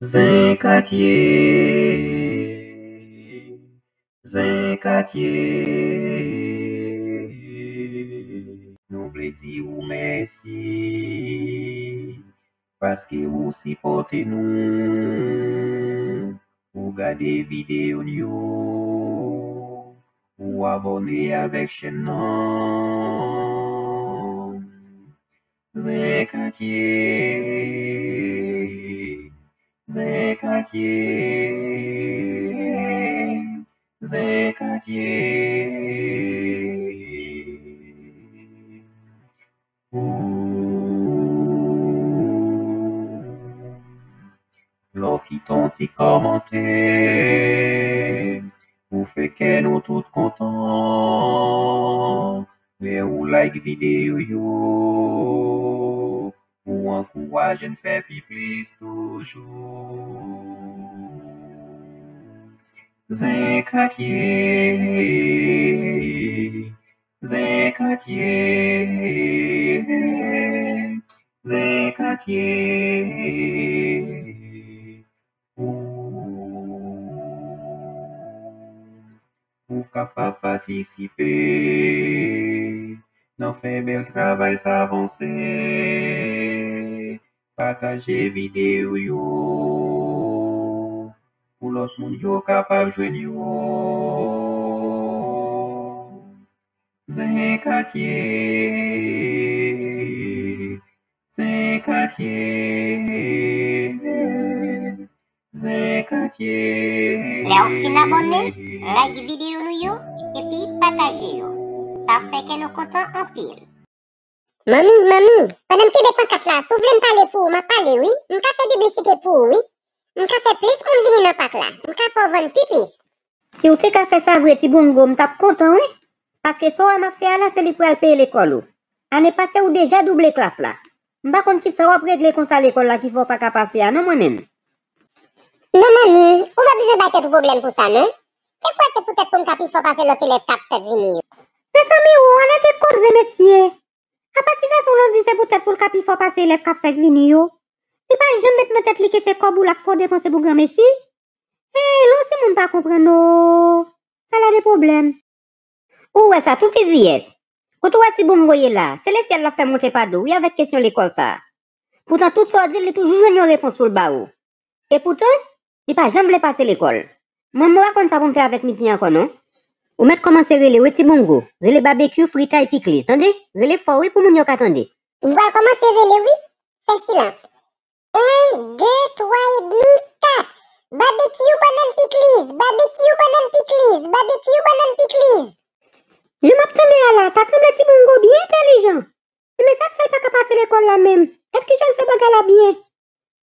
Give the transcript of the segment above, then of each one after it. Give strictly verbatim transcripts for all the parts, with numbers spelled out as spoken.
Zen Katye, Zen Katye, nou vle di ou mèsi paske ou sipòte nou, ou gade videyo n yo, ou abòne avèk chèn nan. Zen Katye, Zen Katye, Zen Katye. Ooh. Lè w kite yon ti kòmantè, ou fè kè nou tout kontan. Lè ou like videyo yo, ou ankouraje n fè pi plis toujou. Zen Katye, Zen Katye, Zen Katye. Ooh. Ou kapab patisipe nan fè bèl travay sa avanse. Pataje videyo yo pou lòt moun yo kapab jwenn yo. Zen Katye, Zen Katye, Zen Katye. Lè w fin abòne, like videyo nou yo, epi pataje yo. Sa ap fè kè nou kontan anpil. Manmi, manmi, pandan m kenbe pankat la, si w vle m pale pou ou, m ap pale wi. M ka fè piblisite pou ou wi. M ka fè plis moun vini nan pak la. M ka fè w vann pi plis. Si w te ka fè sa vre, Ti Bongo, m t ap kontan wi. Paske sa w wè m ap fè a la, se li k pral peye lekòl ou. Ane pase, ou deja double klas la. M pa konn kisa w ap regle konsa lekòl la ki fè w pa ka pase a non, mwen menm. Non, manmi, ou pa bezwen bay tèt ou pwoblèm pou sa non. Te kwè se poutèt pou m ka pi fò pase lòt elèv k ap fèk vini yo. Mezanmi, o, ala de koze, mesye! Apa ti gason w lan di se poutèt pou l ka pi fò pase elèv k ap fèk vini yo? Li pa janm met nan tèt li ke se kòb ou l ap fè w depanse pou granmesi? Hey, lè yon timoun pa konprann, o! Ala de pwoblèm! Ou wè sa tou, fiziyèt? Kote w wè Ti Bongo ye la, se lesyèl l ap fè monte pado wi avèk kesyon lekòl sa a. Poutan tout sa w di l, li toujou jwenn yon repons pou l ba ou. Epoutan, li pa janm vle pase lekòl. Mwen, mwen pa konn sa pou m fè avèk misye ankò non. Ou mèt kòmanse rele wi, Ti Bongo. Rele Babekyou, Fritay, Pikliz, tande? Rele fò wi pou moun yo ka tande. M pral kòmanse rele wi. Fè silans. En, de, twa, edmi, kat. Babekyou, bannann, pikliz. Babekyou, bannann, pikliz. Babekyou, bannann, pikliz. Jan m ap tande a la, ta sanble Ti Bongo byen entèlijan. Ebyen sa k fè l pa ka pase lekòl la menm? Gad kijan l fè bagay la byen.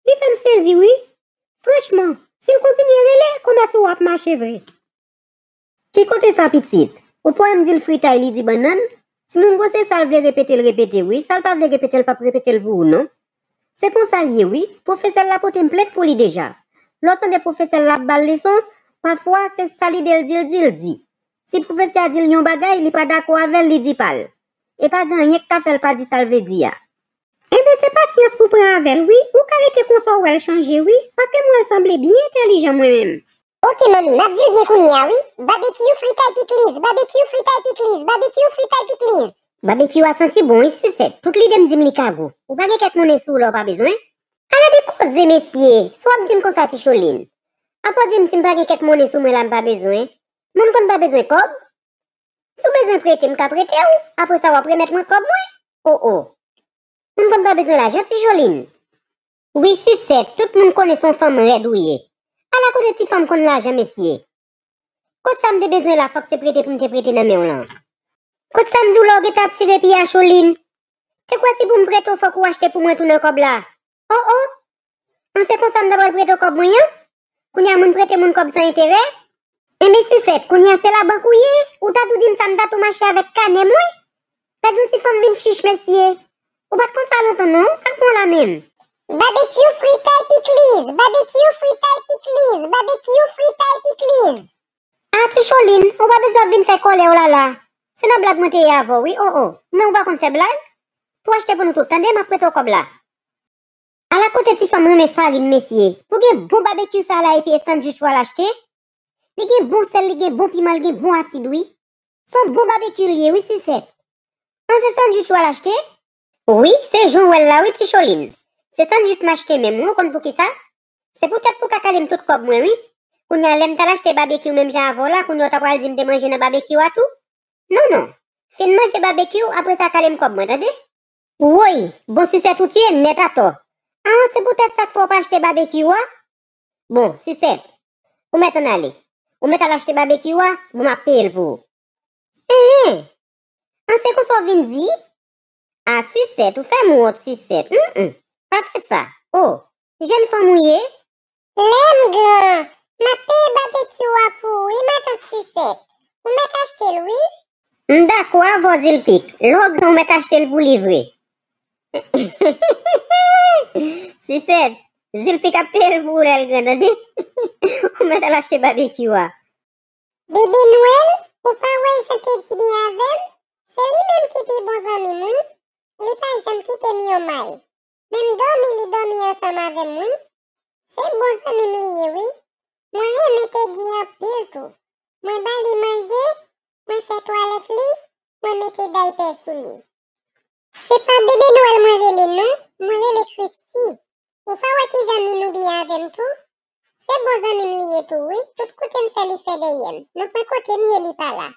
Li fè m sezi wi. Franchman, si l kontinye rele, komès ou ap mache vre. Ki kote sa, pitit? Ou pa wè m di l fritay, li di bannann? Ti Bongo se sa l vle repete l repete wi. Sa l pa vle repete l p ap repete l pou ou non. Se konsa l ye wi. Pwofesè l la pote m plent pou li deja. Lè w tande pwofesè l la ap ba l leson, pafwa se sa lide l di l di l di. Si pwofesè a di l yon bagay, li pa dakò avè l, li di pa l. E pa gen anyen k ka fè l pa di sa l vle di a. Enben, se pasyans pou pran avè l wi. Ou ka rete konsa w wè l chanje wi, paske m wè l sanble byen entèlijan mwen menm. Oke, manmi, m ap di l byen kounye a wi. Babekyou, fritay, pikliz. Babekyou, fritay, pikliz. Babekyou, fritay, pikliz. Babekyou a santi bon wi, sisèt. Tout lide m di m li ka gou. Ou pa gen kèk monnen sou ou la w pa bezwen? Ala de koze, mesye! Sa w ap di m konsa, Ti Cholin? Apa w di m si m pa gen kèk monnen sou mwen la m pa bezwen? Moun konn pa bezwen kòb? Si w bezwen prete, m ka prete w. Apre sa, w ap remèt mwen kòb mwen. O, o. Moun konn pa bezwen lajan, Ti Cholin. Wi, sisèt, tout moun konnen se yon fanm rèd ou ye. Ala kote ti fanm konn lajan, mesye. Kot sa m te bezwen la, fòk se prete pou m te prete nan men w lan. Kot sa m di w la, w gentan ap tire pye a, Cholin? Te kwè si pou m prete w, fòk ou achte pou mwen tou nan kòb la. O, o! An se konsa m ta pral prete w kòb mwen an? Kounye a moun prete moun kòb san enterè? Enben sisèt, kounye a se labank ou ye? Ou ta tou di m sa m ta tou mache avèk kanè m wi. Gad yon ti fanm vin chich mesye. Ou pa t konsa lontan non, sa k pran w la menm? Babekyou fritay pikliz, babekyou fritay pikliz, babekyou fritay pikliz. A Ti Cholin, ou pa bezwen ap vin fè kòlè w la la. Se nan blag mwen te ye avè w wi, o o. Men ou pa konn fè blag? Tou achte pou nou tout, tande, m ap prete w kòb la. Ala Kote ti fanm renmen farin, mesye. Pou gen bon babekyou sa la epi e sandwich w al achte. Li gen bon sèl, li gen bon piman, li gen bon asid, wi. Se yon bon babekyou li ye, wi, Sisèt. An, se sandwich w al achte? Wi, se jan w wè l la, wi, Ti Cholin. Se sandwich m achte menm, wi, ou konn poukisa? Se poutèt pou w ka kale m tout kòb mwen, wi. Kounye a, lè m t al achte babekyou menm jan avè w la, kounye a w ta pral di m te manje nan babekyou a tou? Non, non. Fin manje babekyou, apre sa kale m kòb mwen, tande? Woy, bon, Sisèt, ou tiye m nèt atò. An, se poutèt sa k fè w pa achte babekyou a? Bon, Sisèt, ou mèt ann ale. Ou mèt al achte babekyou a, bon, m ap peye l pou ou. Enhen! An, se konsa w vin di? A, Sisèt, ou fè m wont, Sisèt. Hum, hum. Pa fè sa. O, jèn fanm ou ye? Lè m gran, m ap peye babekyou a pou ou, wi, matant Sisèt. Ou mèt achte l, wi. M dakò avè w, Zilpik. Lè w gran, ou mèt achte l pou li vre. Sisèt, Zilpik ap peye l pou ou lè l gran, tande? Ou mèt al achte babekyou a. Bebe Nwèl, ou pa wè jan Teddy byen avè m? Se li menm ki pi bon zanmi m, wi. Li pa janm kite m yon may. Menm dòmi, li dòmi ansanm avè m, wi. Se bon zanmi m li ye, wi. Mwen renmen Teddy anpil tou. Mwen ba li manje, mwen fè twalèt li, mwen mete daypè sou li. Se pa Bebe Nwèl mwen rele non, mwen rele Christy. Ou pa wè kijan Minou byen avè m tou? Se bon zanmi m li ye tou, wi. Tout kote m fè li fè dèyè m. Nan pwen kote m ye li pa la.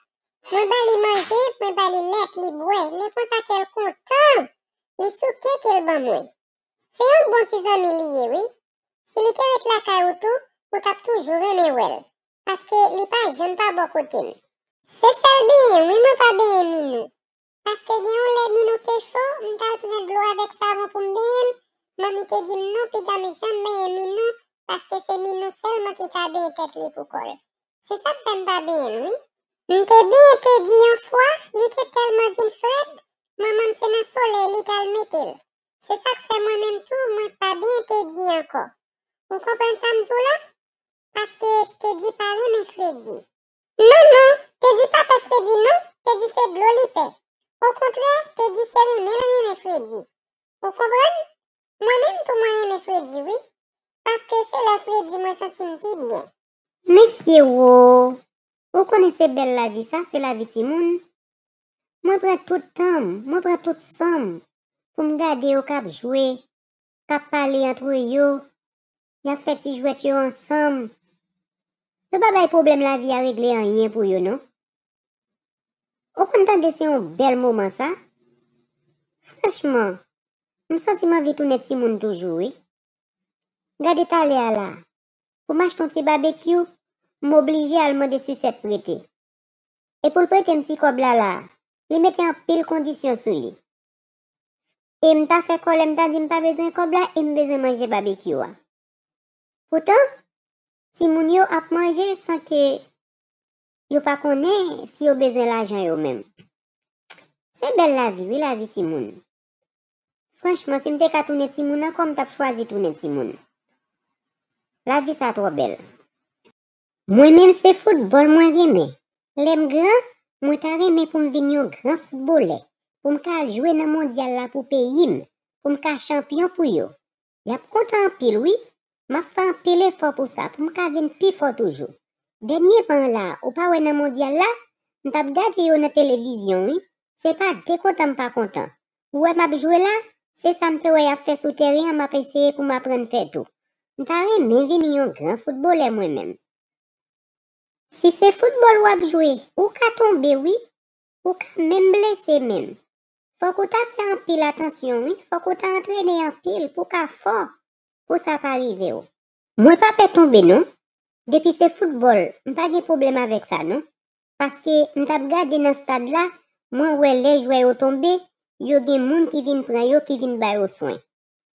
Mwen ba li manje, mwen ba li lèt, li bwè. Lè konsa kè l kontan. Li sou kè ke l ban mwen. Se yon bon ti zanmi li ye, wi. Si li te ret lakay ou tou, ou t ap toujou renmen wè l. Paske li pa janm pa bò kote m. Se sèl benyen, wi, mwen pa benyen Minou. Paske gen yon lè Minou te cho, m t al pran dlo avèk savon pou m benyen l. Manmi te di m non, piga m janm benyen Minou, paske se Minou sèlman ki ka benyen tèt li pou kò l. Se sa k fè m pa benyen l, wi. M te benyen Teddy yon fwa, li te tèlman vin frèt, manman m se nan solèy li t al mete l. Se sa k fè mwen menm tou, mwen pa benyen Teddy ankò. Ou konprann sa m di w la? Paske Teddy pa renmen fredi. Non, non, Teddy pa pè fredi non, Teddy se dlo li pè. Okontrè, Teddy se renmen l renmen fredi. Ou konprann? Mwen menm tou mwen renmen fredi, wi. Paske se lè fredi mwen santi m pi byen. Mesye wo! Ou konnen se bèl lavi sa, se lavi timoun. Mwen pran tout tan m, mwen pran tout san m pou m gade yo k ap jwe, k ap pale antre yo, y ap fè ti jwèt yo ansanm. Yo pa bay pwoblèm lavi a regle anyen pou yo non. Ou konn tande se yon bèl moman sa? Franchman, m santi m anvi tounen timoun toujou wi. Gade talè a la, pou m achte yon ti babekyou, m oblije al mande Sisèt prete. E pou l prete m ti kòb la la, li mete anpil kondisyon sou li. E m ta fè kòlè, m ta di m pa bezwen kòb la e m bezwen manje babekyou a. Poutan, timoun yo ap manje san ke yo pa konnen si yo bezwen lajan yo menm. Se bèl lavi wi, lavi timoun. Franchman, si m te ka tounen timoun ankò, m t ap chwazi tounen timoun. Lavi sa twò bèl. Mwen menm se foutbòl mwen renmen. Lè m gran, mwen ta renmen pou m vin yon gran foutbolè, pou m ka al jwe nan mondyal la pou peyi m, pou m ka chanpyon pou yo. Y ap kontan anpil wi. M ap fè anpil efò pou sa, pou m ka vin pi fò toujou. Dènyeman la, ou pa wè nan mondyal la, m t ap gade yo nan televizyon wi. Se pa de kontan m pa kontan. Ou wè m ap jwe la, se sa m te wè y ap fè sou teren an, m ap eseye pou m aprann fè tou. M ta renmen vini yon gran foutbolè mwen menm. Si se foutbòl w ap jwe, ou ka tonbe wi. Ou ka menm blese menm. Fòk ou ta fè anpil atansyon wi, fòk ou ta antrene anpil pou w ka fò, pou sa pa rive w. Mwen pa pè tonbe non. Depi se foutbòl, m pa gen pwoblèm avèk sa non. Paske m t ap gade nan stad la, mwen wè lè jwè yo tonbe, yo gen moun ki vin pran yo, ki vin ba yo swen.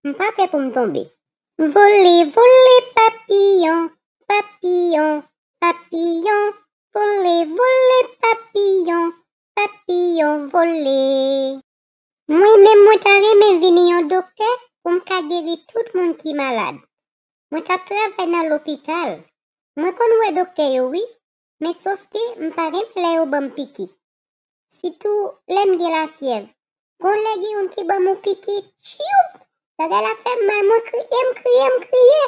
M pa pè pou m tonbe. Vole, vole, papiyon, papiyon, papiyon, vole, vole, papiyon, papiyon, vole. Mwen menm mwen ta renmen vini yon doktè pou m ka geri tout moun ki malad. Mwen t ap travay nan lopital. Mwen konn wè doktè yo wi, men sòf ke m pa renmen lè yo ban m piki. Sitou lè m gen lafyèv. Gon lè gen youn ki ban m yon piki, tchiyoup! Bagay la fè m mal, mwen kriye, m kriye, m kriye.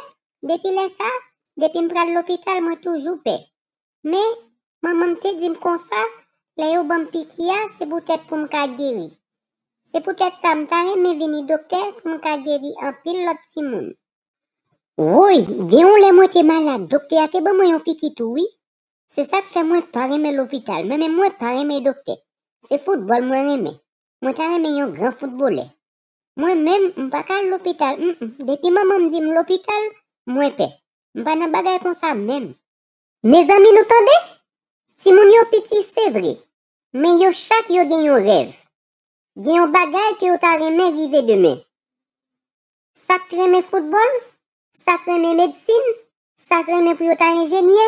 Depi lè sa, depi m pral lopital, mwen toujou pè. Men, manman m te di m konsa, lè yo ban m piki a, se poutèt pou m ka geri. Se poutèt sa, m ta renmen vini doktè pou m ka geri anpil lòt timoun. Woy, gen yon lè mwen te malad, doktè a te ban mwen yon piki tou wi. Se sa k fè mwen pa renmen lopital, mwen menm mwen pa renmen doktè. Se foutbòl mwen renmen. Mwen ta renmen yon gran foutbolè. Mwen menm, m pa ka al lopital, mm, mm. Depi manman m di m lopital, mwen pè. M pa nan bagay konsa menm. Mezanmi, nou tande? Timoun yo piti, se vre. Men yo chak yo gen yon rèv. Gen yon bagay ke yo ta renmen rive demen. Sa k renmen foutbòl, sa k renmen medsin, sa k renmen pou yo ta enjenyè,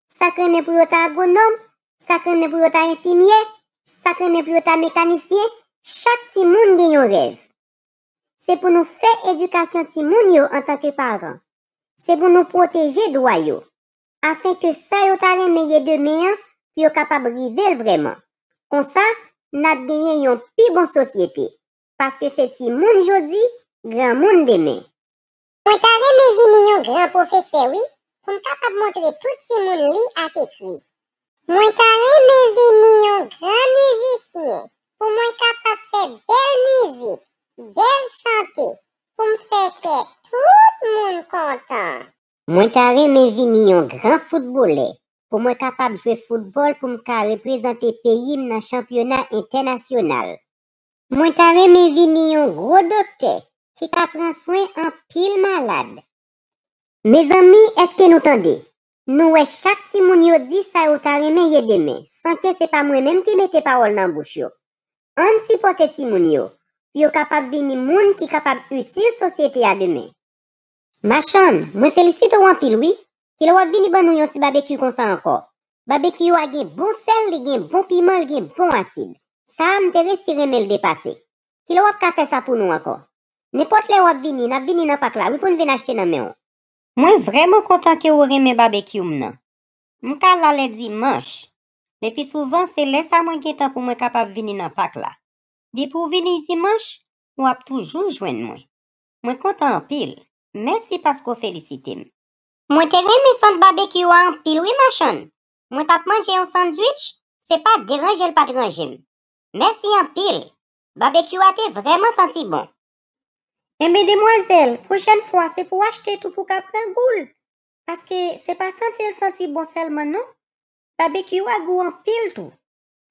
sa k renmen pou yo ta agwonòm, sa k renmen pou yo ta enfimyè, sa k renmen pou yo ta mekanisyen, chak timoun gen yon rèv. Se pou nou fè edikasyon timoun yo antanke paran. Se pou nou pwoteje dwa yo, afen ke sa yo ta renmen ye demen an, pou yo kapab rive l vrèman. Konsa, n ap genyen yon pi bon sosyete, paske se timoun jodi, granmoun demen. Mwen ta renmen vini yon gran pwofesè, wi, pou m kapab montre tout timoun li ak ekri. Mwen ta renmen vini yon gran mizisyen, pou mwen kapab fè bèl mizik, bèl chante, pou m fè kè tout moun kontan. Mwen ta renmen vini yon gran foutbolè, pou mwen kapab jwe foutbòl, pou m ka reprezante peyi m nan chanpyona entènasyonal. Mwen ta renmen vini yon gwo doktè ki ka pran swen anpil malad. Mezanmi, èske nou tande? Nou wè chak timoun yo di sa yo ta renmen ye demen, san ke se pa mwen menm ki mete pawòl nan bouch yo. Ann sipòte timoun yo, pou yo kapab vini moun ki kapab itil sosyete a demen. Machann, mwen felisite w anpil wi. Kilè w ap vini ban nou yon ti babekyou konsa ankò? Babekyou a gen bon sèl, li gen bon piman, li gen bon asid. Sa a m te resi renmen l depase. Kilè w ap ka fè sa pou nou ankò? Nenpòt lè w ap vini, n ap vini nan pak la wi pou n vin achte nan men w. Mwen vrèman kontan ke ou renmen babekyou m nan. M ka la lè dimanch. Lepi souvan, se lè sa mwen gen tan pou mwen kapab vini nan pak la. Depi w vini dimanch, w ap toujou jwenn mwen. Mwen kontan anpil. Mèsi paske w felisite m. Mwen te renmen sant babekyou a anpil wi, machann. Mwen t ap manje yon sandwich, se pa deranje l pa t ranje m. Mèsi anpil. Babekyou a te vrèman santi bon. Enben, demwazèl, pwochèn fwa, se pou w achte tou pou w ka pran gou l. Paske se pa santi l santi bon sèlman, non. Babekyou a gou anpil tou.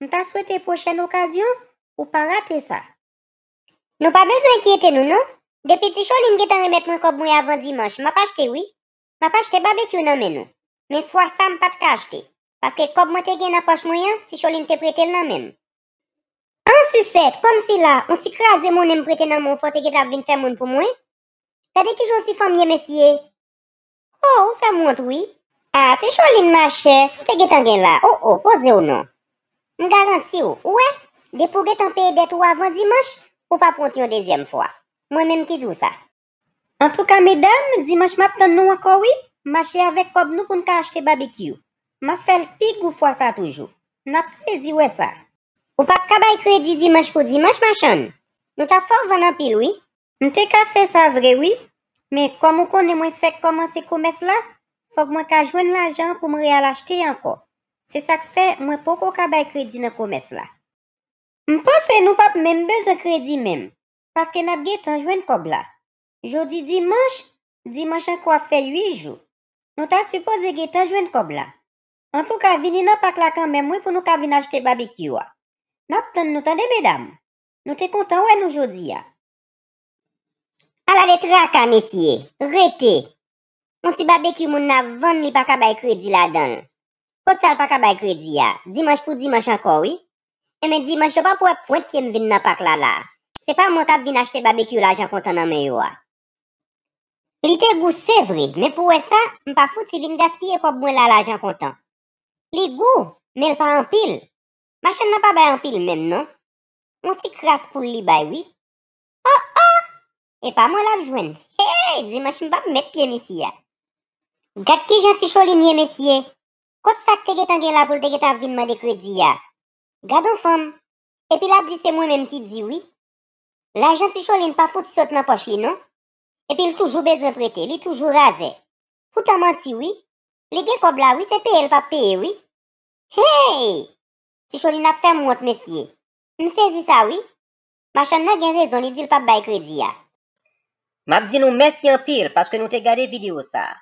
M ta swete pwochèn okazyon, ou pa rate sa. Nou pa bezwen enkyete nou, non. Depi Ti Cholin gentan remèt mwen kòb mwen avan dimanch, m ap achte wi. M ap achte babekyou nan men nou. Men fwa sa, m pa t ka achte. Paske kòb mwen te gen nan pòch mwen an, Ti Cholin te prete l nan men m. An sisèt, kòmsi la, on ti kraze monnen m prete nan men w, fò w te gentan ap vin fè moun pou mwen. Gade kijan on ti fanm ye, mesye. Oh, ou fè m wont wi. Ah, Ti Cholin machè, sa w te gentan gen la? Oh, oh, poze w non. M garanti w, ou wè, depi w gentan peye dèt ou avan dimanch, ou p ap wont yon dezyèm fwa. Mwen menm ki di w sa. Antouka, medam, dimanch m ap tann nou ankò wi. Mache avèk kòb nou pou n ka achte babekyou. M ap fè l pi gou fwa sa toujou. N ap sezi wè sa. Ou p ap ka bay kredi dimanch pou dimanch, machann. Nou t ap fè w vann anpil wi. M te ka fè sa vre wi, men kòm ou konnen mwen fèk kòmanse komès la, fòk mwen ka jwenn lajan pou m reyal achte ankò. Se sa k fè mwen poko ka bay kredi nan komès la. M panse nou p ap menm bezwen kredi menm, paske n ap gentan jwenn kòb la. Jodi dimanch, dimanch ankò ap fè uit jou. Nou ta sipoze gentan jwenn kòb la. Antouka, vini nan pak la kanmenm wi pou nou ka vin achte babekyou a. N ap tann nou tande medam. Nou te kontan wè nou jodi a. Ala de traka, mesye. Rete. On ti babekyou moun nan ap vann, li pa ka bay kredi ladan l. Kot sa l pa ka bay kredi a? Dimanch pou dimanch ankò wi. Enben dimanch yo p ap wè pwent pye m vin nan pak la la. Se pa mwen k ap vin achte babekyou lajan kontan nan men yo a. Li te gou se vre, men pou wè sa, m pa fouti vin gaspiye kòb mwen la lajan kontan. Li gou, men l pa anpil. Machann nan pa bay anpil menm non. On ti kras poul li bay wi. Oh oh! E pa mwen l ap jwenn. Hey! Dimanch m p ap met pye misye a. Gad kijan Ti Cholin ye, mesye. Kot sa k te gentan gen la pou l te gentan ap vin mande kredi a? Gad on fanm. Epi l ap di se mwen menm ki di wi. Lajan Ti Cholin pa fouti sot nan pòch li non. Epi l toujou bezwen prete, li toujou razè. Poutan manti wi. Li gen kòb la wi, se peye l p ap peye wi. Hey! Ti Choline ap fè m wont mesye. M sezi sa wi. Machann nan gen rezon, li di l p ap bay kredi a. M ap di nou mèsi anpil paske nou te gade videyo sa a.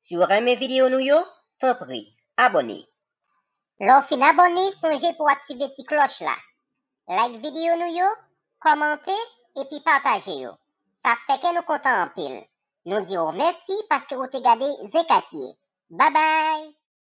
Si w renmen videyo nou yo, tanpri, abòne. Lè w fin abòne, sonje pou w aktive ti klòch la. Like videyo nou yo, kòmante, epi pataje yo. Sa ap fè kè nou kontan anpil. Nou di w mèsi paske ou te gade Zen Katye. Babay!